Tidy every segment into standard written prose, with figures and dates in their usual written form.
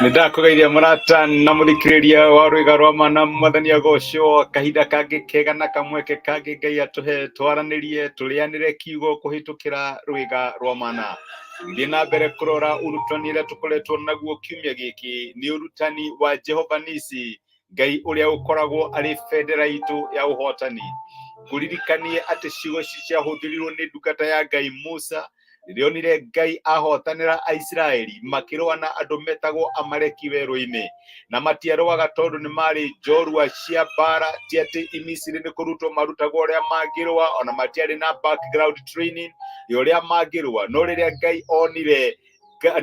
Nĩ ndakũgeithia mũrata na mũthikĩrĩria wa rwĩga rwa mana, mwathani agocwo. Kahinda kangĩ kega na kamweke kangĩ Ngai atũhe twaranĩrie, tũrĩanĩre kiugo kũhĩtũkĩra rwĩga rwa mana. Tũgĩthiĩ na mbere kũrora ũrutani ũrĩa tũkoretwo naguo kiumia gĩkĩ nĩ ũrutani wa Jehova Nisi, Ngai ũrĩa ũkoragwo arĩ bendera itũ ya ũhotani. Ngũririkanie atĩ ciugo ici ciahũthĩrirwo nĩ ndungata ya Ngai Musa rĩrĩa onire Ngai ahotanĩra Aisiraeli makĩrũa na andũ metagwo Amaleki werũ-inĩ, na matiarũaga tondũ nĩ marĩ njorua cia mbara, ti atĩ Imisiri nĩ kũrutwo marutagwo ũrĩa mangĩrũa, ona matiarĩ na background training ya ũrĩa mangĩrũa. No rĩrĩa Ngai onire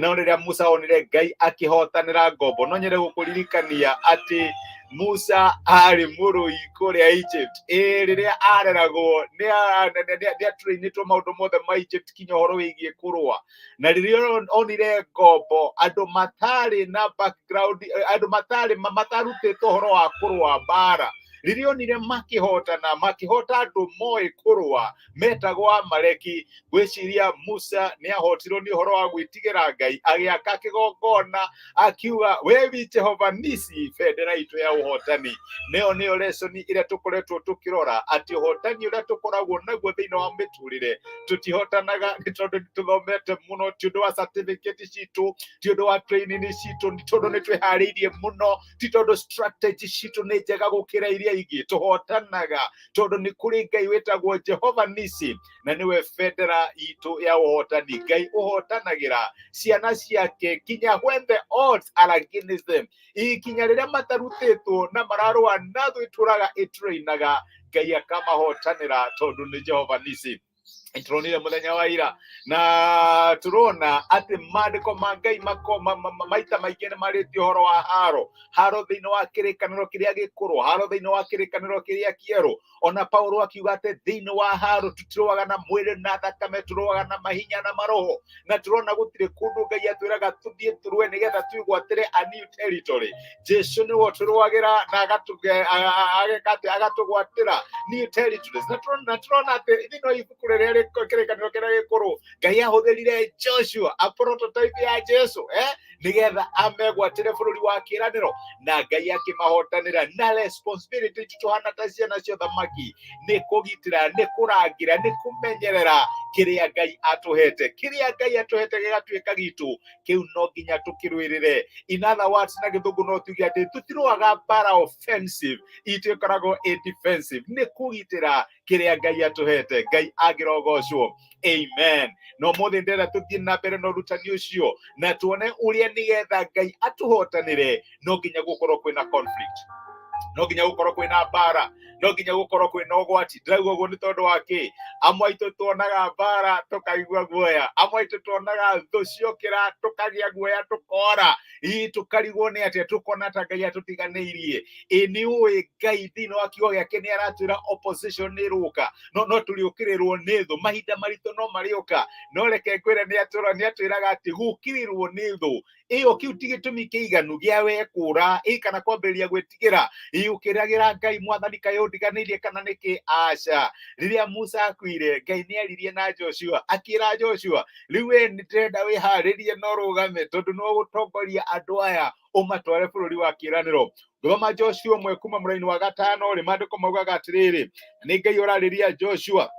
no rĩrĩa Musa onire Ngai akĩhotanĩra ngombo, no nyende gũkũririkania atĩ Musa arĩ mũrũi kũrĩa Egypt. Ĩ rĩrĩa areragwo nĩ atrainĩtwo maũndũ mothe ma Egypt kinya ũhoro wĩgiĩ kũrũa. Na rĩrĩa onire ngombo, andũ matarĩ na background, andũ matarĩ matarutĩtwo ũhoro wa kũrũa mbara, rĩrĩa onire makĩhotana, makĩhota andũ moĩ kũrũa metagwo Amaleki, ngwĩciria Musa nĩ ahotirwo nĩ ũhoro wa gwĩtigĩra Ngai, agĩaka kĩgongona akiuga, we wi Jehova Nisi, bendera itũ ya ũhotani. Nĩyo nĩyo lesson ĩrĩa tũkoretwo tũkĩrora, atĩ ũhotani ũrĩa tũkoragwo naguo thĩinĩ wa mĩtũrĩre, tũtihotanaga nĩ tondũ nĩ tũthomete mũno, ti ũndũ wa certificate citũ, ti ũndũ wa training citũ, nĩ tondũ nĩ twĩharĩirie mũno, ti tondũ strategy citũ nĩ njega gũkĩra iria ingĩ. Tũhotanaga tondũ nĩ kũrĩ Ngai wĩtagwo Jehova Nisi, na nĩwe bendera itũ ya ũhotani. Ngai ũhotanagĩra ciana ciake kinya when the odds are against them, ikinya rĩrĩa matarutĩtwo na mararũa na thũ ĩtũraga ĩtũrainaga, Ngai akamahotanĩra tondũ nĩ Jehova Nisi. Tũronire mũthenya wa ira na tũrona atĩ maandĩko ma Ngai maita maingĩ nĩ marĩtie ũhoro wa haro, haro thĩinĩ wa kĩrĩkanĩro kĩrĩa gĩkũrũ, haro thĩinĩ wa kĩrĩkanĩro kĩrĩa kĩerũ. Ona Paulo akiuga atĩ thĩinĩ wa haro tũtirũaga na mwĩrĩ na thakame, tũrũaga na mahinya na maroho. Na tũrona gũtirĩ kũndũ Ngai atwĩraga tũthiĩ tũrũe nĩgetha twĩgwatĩre a new territory. Jesu nĩwe ũtũrũagĩra na ageka atĩ agatũgwatĩra new territories. Na tũrona atĩ thĩinĩ wa ibuku rĩrĩa kĩrĩkanĩro kĩrĩa gĩkũrũ, Ngai ahũthĩrire Joshua, a prototype ya Jesu, nĩgetha amegwatĩre bũrũri wa kĩĩranĩro, na Ngai akĩmahotanĩra. Na responsibility itũ tũhana ta ciana cia thamaki nĩ kũgitĩra, nĩ kũrangĩra, nĩ kũmenyerera kĩrĩa Ngai atũhete. Kĩrĩa Ngai atũhete gĩgatuĩka gitũ, kĩu no nginya tũkĩrũĩrĩre. In other words, na gĩthũngũ no tuge atĩ tũtirũaga mbara offensive, itũ ĩkoragwo ĩ defensive, nĩ kũgitĩra kĩrĩa Ngai atũhete. Ngai angĩrogocwo, amen. No mũthĩ ndĩrenda tũthiĩ na mbere na ũrutani ũcio na tuone ũrĩa nĩgetha Ngai atũhotanĩre no nginya gũkorwo kwĩna conflict, no nginya gũkorwo kwĩna mbara, no nginya gũkorwo kwĩna ũgwati. Ndĩrauga ũguo nĩ tondũ wa kĩ? Amwe aitũ tuonaga mbara tũkaigua guoya, amwe aitũ tuonaga thũ ciokĩra tũkagĩa guoya, tũkora, ii tũkarigwo nĩ atĩa, tũkona ta Ngai atũtiganĩirie. Ĩ nĩ ũĩ Ngai thĩinĩ wa kiugo gĩake nĩ aratwĩra opposition nĩ ĩrũka, no tũrĩũkĩrĩrwo nĩ thũ, mahinda maritũ no marĩũka. No reke ngwĩre, nĩ atwĩraga atĩ gũkĩrĩrwo nĩ thũ ĩyo kĩu ti gĩtũmi kĩiganu gĩa we kũra ĩ kana kwambĩrĩria gwĩtigĩra, ĩ ũkĩragĩra Ngai, mwathani kaĩ ũndiganĩirie kana nĩkĩ? Aca. Rĩrĩa Musa akuire, Ngai nĩ aririe na Joshua, akĩra Joshua, rĩu we nĩ ndĩrenda wĩharĩrie na ũrũgame, tondũ nĩwe ũgũtongoria andũ aya ũmatware bũrũri wa kĩĩranĩro. Thoma Joshua 1 kuma mũraini wa 5 rĩ, maandĩko maugaga atĩrĩrĩ, nĩ Ngai ũrarĩria Joshua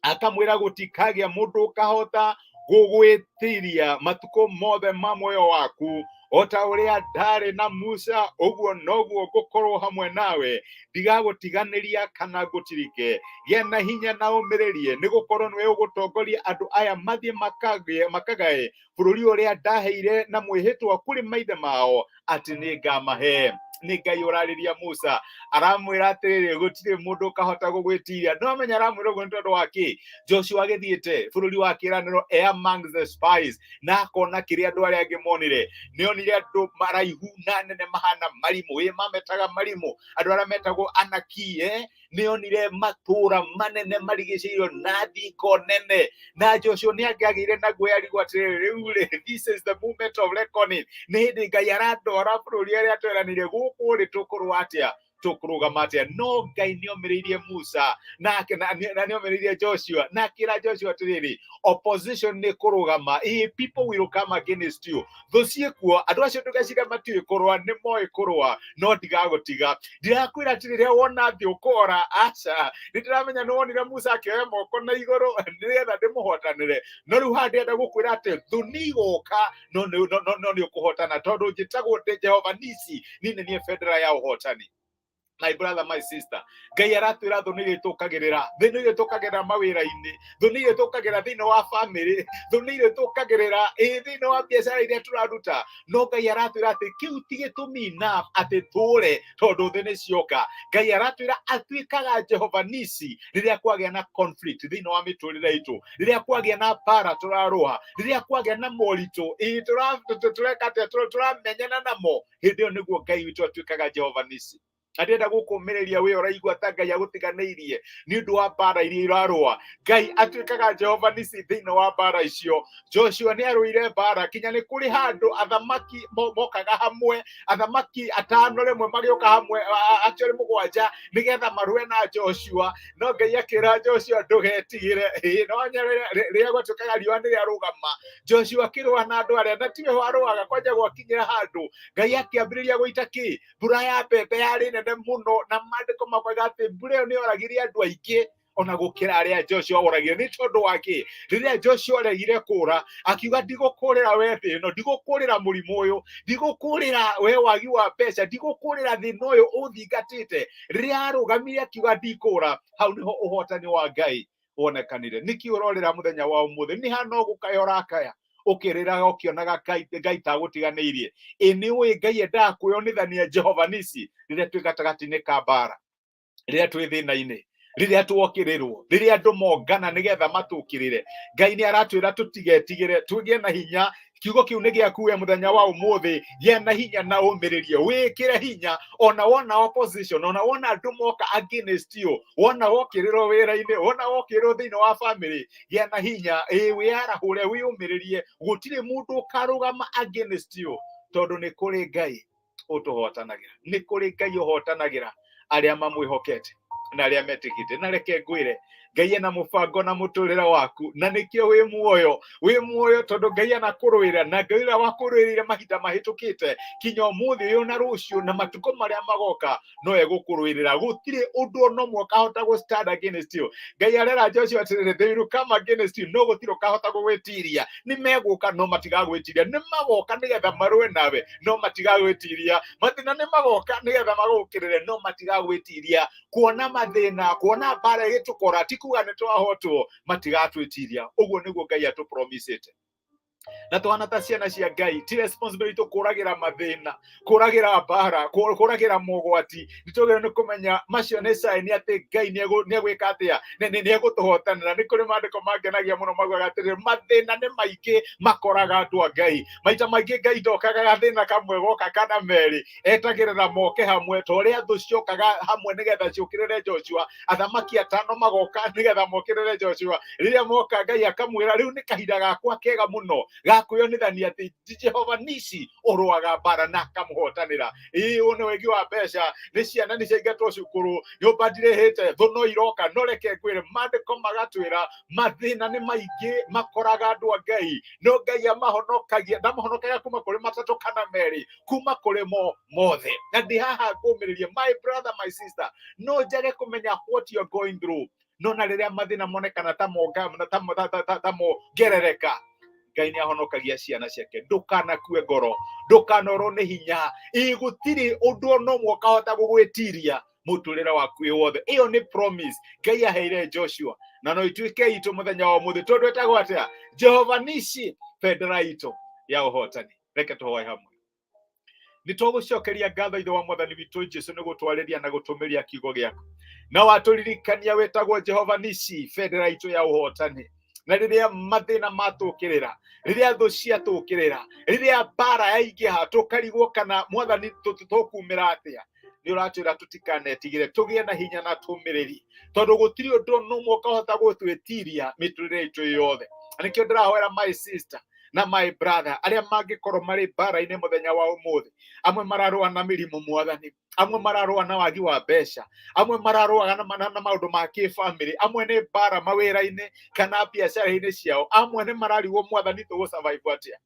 akamwĩra, gũtikagĩa mũndũ ũkahota gũgwĩtiria matukũ mothe ma muoyo waku. O ta ũrĩa ndarĩ na Musa, ũguo noguo ngũkorwo hamwe nawe, ndigagũtiganĩria kana ngũtirike. Gĩa na hinya na ũmĩrĩrie, nĩ gũkorwo nĩwe ũgũtongoria andũ aya mathiĩ makagae bũrũri ũrĩa ndaheire na mwĩhĩtwa kũrĩ maithe mao atĩ nĩ ngamahe. Nĩ Ngai ũrarĩria Musa, aramwĩra atĩrĩrĩ, gũtirĩ mũndũ ũkahota gũgwĩtiria. No amenya aramwĩra ũguo nĩ tondũ wa kĩ? Joshua agĩthiĩte bũrũri wa kĩĩranĩro e among the spies, na akona kĩrĩa andũ arĩa angĩ monire. Nĩ onire andũ maraihu na nene mahana marimũ, ĩ mametaga marimũ, andũ arĩa metagwo anaki, Nĩ onire matũra manene marigicĩirio na thingo nene, na Joshua nĩ angĩagĩire na guoya, arigwo atĩrĩrĩ, rĩu rĩ, this is the moment of reckoning, nĩ hĩndĩ Ngai arandwara bũrũri arĩa atweranire, gũkũ rĩ tũkũrũa atĩa? Tũkũrũgama atĩa? No Ngai nĩ omĩrĩirie Musa nake na nĩ omĩrĩirie Joshua na akĩra Joshua atĩrĩrĩ, opposition nĩ kũrũgama, people will come against you, thũ ciĩkuo, andũ acio ndũgeciria matiũĩ kũrũa, nĩ moĩ kũrũa, no ndigagũtiga. Ndirakwĩra atĩ rĩrĩa wona thĩ ũkora, aca. Nĩ ndĩramenya nĩ wonire Musa akĩoya moko na igũrũ nĩgetha ndĩmũhotanĩre, no rĩu haha ndĩrenda gũkwĩra atĩ thũ nĩ igoka, no nĩ ũkũhotana, tondũ njĩtagwo ndĩ Jehova Nisi, niĩ nĩ niĩ bendera ya ũhotani. My brother, my sister, Ngai aratwĩra thũ nĩ irĩtũkagĩrĩra, thĩ nĩ irĩtũkagĩrĩra mawĩra-inĩ, thũ nĩ irĩtũkagĩrĩra thĩinĩ wa famĩlĩ, thũ nĩ irĩtũkagĩrĩra thĩinĩ wa biacara iria tũraruta, no Ngai aratwĩra atĩ kĩu ti gĩtũmi enough atĩ tũre tondũ thĩ nĩ cioka. Ngai aratwĩra atuĩkaga Jehova Nisi rĩrĩa kwagĩa na conflict thĩinĩ wa mĩtũrĩre itũ, rĩrĩa kwagĩa na mbara tũrarũa, rĩrĩa kwagĩa na moritũ tũreka atĩa, tũramenyana namo, hĩndĩ ĩyo nĩguo Ngai witũ atuĩkaga Jehova Nisi. Na ndĩrenda gũkũmĩrĩria wĩ ũraigua ta Ngai agũtiganĩirie nĩ ũndũ wa mbara iria irarũa. Ngai atuĩkaga Jehova Nisi thĩinĩ wa mbara icio. Joshua nĩ arũire mbara kinya nĩ kũrĩ handũ athamaki mokaga hamwe, athamaki atano rĩmwe magĩũka hamwe, actually mũgwanja, nĩgetha marũe na Joshua, no Ngai akĩra Joshua ndũgetigĩre. No rĩrĩa gwatuĩkaga riũa nĩ rĩarũgama, Joshua akĩrũa na andũ arĩa na tiwe warũaga, kwanja gwakinyĩra handũ Ngai akĩambĩrĩria gũita kĩ mbura ya mbembe yarĩ nene mũno, na maandĩko makoiga atĩ mbura ĩyo nĩ yoragire andũ aingĩ ona gũkĩra arĩa Joshua oragire. Nĩ tondũ wa kĩ? Rĩrĩa Joshua aregire kũra, akiuga ndigũkũrĩra we thĩ ĩno, ndigũkũrĩra mũrimũ ũyũ, ndigũkũrĩra we wagi wa mbeca, ndigũkũrĩra thĩna ũyũ ũthingatĩte. Rĩrĩa arũgamire akiuga ndikũra, hau nĩho ũhotani wa Ngai wonekanire. Nĩkĩ ũrorĩra mũthenya wa ũmũthĩ? Nĩ hana ũgũkaya ũrakaya ũkĩrĩraga ũkĩonaga Ngai tagũtiganĩirie? Ĩ nĩ ũĩ Ngai endaga kwĩyonithania Jehova Nisi rĩrĩa twĩ gatagatĩ-inĩ ka mbara, rĩrĩa twĩ thĩna-inĩ, rĩrĩa twokĩrĩrwo, rĩrĩa andũ mongana nĩgetha matũkĩrĩre. Ngai nĩ aratwĩra tũtigetigĩre, tũgĩe na hinya. Kiugo kĩu nĩ gĩaku we mũthenya wa ũmũthĩ. Gĩa na hinya na ũmĩrĩrie, wĩkĩre hinya ona wona opposition, ona wona andũ moka against you, wona wokĩrĩrwo wĩra-inĩ, wona wokĩrĩrwo thĩinĩ wa family, gĩa na hinya, wĩarahũre, wĩũmĩrĩrie. Gũtirĩ mũndũ ũkarũgama against you, tondũ nĩ kũrĩ Ngai ũtũhotanagĩra, nĩ kũrĩ Ngai ũhotanagĩra arĩa mamwĩhokete na arĩa metĩkĩte. Na reke ngwĩre, Ngai ena mũbango na mũtũrĩre waku, na nĩkĩo wĩ muoyo, wĩ muoyo tondũ Ngai anakũrũĩra, na Ngai ũrĩa wakũrũĩrĩire mahinda mahĩtũkĩte kinya ũmũthĩ ũyũ na rũciũ na matukũ marĩa magoka no egũkũrũĩrĩra. Gũtirĩ ũndũ ona ũmwe ũkahota gũ stand against you. Ngai arera Joshua atĩrĩrĩ, they will come against you, no gũtirĩ ũkahota gũgwĩtiria. Nĩ megũka no matigagwĩtiria, nĩ magoka nĩgetha marũe nawe no matigagwĩtiria. Mathĩna nĩ magoka nĩgetha magũkĩrĩre no matigagwĩtiria. Kuona mathĩna, kuona mbara ĩgĩtũkora ti kuga nĩ twahotwo, matigatwĩtiria. Ũguo nĩguo Ngai atũpromisĩte. Na twana ta ciana cia Ngai, ti responsibility kũragĩra mathĩna, kũragĩra mbara, kũragĩra mogwati. Nĩ twagĩrĩirwo nĩ kũmenya macio nĩ sign atĩ Ngai nĩ egwĩka atĩa, nĩ egũtũhotanĩra. Nĩ kũrĩ maandĩko mangenagia mũno maugaga atĩrĩrĩ, mathĩna nĩ maingĩ makoraga andũ a Ngai. Maita maingĩ Ngai ndokaga gathĩna kamwe goka kana merĩ, etagĩrĩra moke hamwe, ta ũrĩa thũ ciokaga hamwe nĩgetha ciũkĩrĩre Joshua. Athamaki atano magoka nĩgetha mokĩrĩre Joshua. Rĩrĩa moka, Ngai akamwĩra rĩu nĩ kahinda gakwa kega mũno ga kwĩyonithania atĩ Jehova Nisi ũrũaga mbara, na akamũhotanĩra. Ĩĩ, ũyũ nĩ wegi wa mbeca, nĩ ciana nĩ ciaingatwo cukuru, nyũmba ndirĩhĩte, thũ no iroka. No reke ngwĩre, maandĩko magatwĩra mathĩna nĩ maingĩ makoraga andũ a Ngai, no Ngai amahonokagia, ndamahonokagia kuma kũrĩ matatũ kana merĩ, kuma kũrĩ mo mothe. Na ndĩ haha ngũmĩrĩrie, my brother, my sister, no njage kũmenya what you are going through, no na rĩrĩa mathĩna monekana ta monga ta ta ta ta, ta mongerereka, Ngai nĩ ahonokagia ciana ciake. Ndũkanakue ngoro, ndũkanorwo nĩ hinya. Ĩ gũtirĩ ũndũ ona ũmwe ũkahota gũgwĩtiria mũtũrĩre waku wĩ wothe. Ĩyo nĩ promise Ngai aheire Joshua, na no ituĩke itũ mũthenya wa ũmũthĩ, tondũ etagwo atĩa? Jehova Nisi, bendera itũ ya ũhotani. Reke tũhoe hamwe. Nĩ twagũcokeria ngatho, Ithe wa Mwathani witũ Jesu, nĩ gũtwarĩria na gũtũmĩria kiugo gĩaku, na watũririkania wĩtagwo Jehova Nisi, bendera itũ ya ũhotani. Na rĩrĩa mathĩna matũkĩrĩra, rĩrĩa thũ ciatũkĩrĩra, rĩrĩa mbara yaingĩha, tũkarigwo kana Mwathani tũkumĩra atĩa, nĩ ũratwĩra tũtikanetigĩre, tũgĩe na hinya na tũmĩrĩri, tondũ gũtirĩ ũndũ ona ũmwe ũkahota gũtwĩtiria mĩtũrĩre itũ yothe. Na nĩkĩo ndĩrahoera my sister Na my brother arĩa mangĩkorwo marĩ mbara-inĩ mũthenya wa ũmũthĩ, amwe mararũa na mĩrimũ mwathani, amwe mararũa na wagi wa mbeca, amwe mararũaga na maũndũ ma kĩbamĩrĩ, amwe nĩ mbara mawĩra-inĩ kana biacara-inĩ ciao, amwe nĩ mararigwo mwathani tũgũ survive atĩa.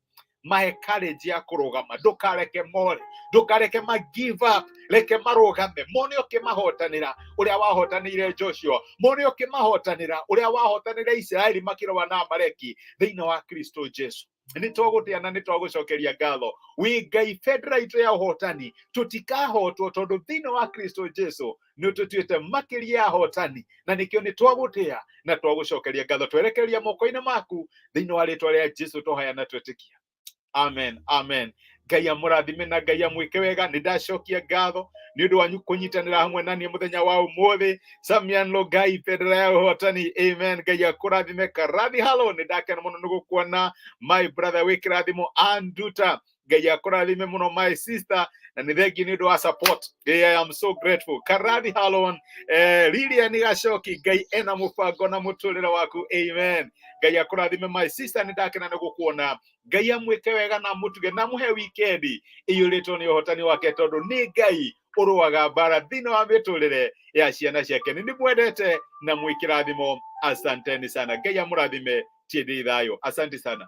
Mahe courage ya kũrũgama, ndũkareke more, ndũkareke ma give up, reke marũgame, mone ũkĩmahotanĩra ũrĩa wahotanĩire Joshua, mone ũkĩmahotanĩra ũrĩa wahotanĩire Isiraeli makĩrũa na Amaleki thĩinĩ wa Kristo Jesu. Nĩ twagũtĩa na nĩ twagũcokeria ngatho. Wĩ Ngai bendera itũ ya ũhotani, tũtikahotwo tondũ thĩinĩ wa Kristo Jesu nĩ ũtũtuĩte makĩria ya ahotani, na nĩkĩo nĩ twagũtĩa na twagũcokeria ngatho. Twerekereria moko-inĩ maku thĩinĩ wa rĩtwa rĩa Jesu tũhoya na twĩtĩkia, amen, amen. Ngai amũrathime na Ngai amwĩke wega. Nĩ ndacokia ngatho nĩ ũndũ wanyu kũnyitanĩra hamwe na niĩ mũthenya wa ũmũthĩ. Samian Logai, bendera ya ũhotani, amen. Ngai akũrathime. Karathi halo, nĩ ndakena mũno nĩ gũkuona my brother, wĩ kĩrathimo. Anduta, Ngai akũrathime mũno my sister, na nĩ thengi nĩ ũndũ wa support. Yeah, I am so grateful. Karathi halon, Lilian Gacoki, Ngai ena mũbango na mũtũrĩre waku, amen. Ngai akũrathime my sister, nĩ ndakena nĩ gũkuona. Ngai amwĩke wega na amũtuge na amũhe wikendi ĩiyũrĩtwo nĩ ũhotani wake, tondũ nĩ Ngai ũrũaga mbara thĩinĩ wa mĩtũrĩre ya ciana ciake. Nĩ ndĩmwendete na mwĩ kĩrathimo. Asanteni sana, Ngai amũrathime. Tiendei thayũ, asante sana.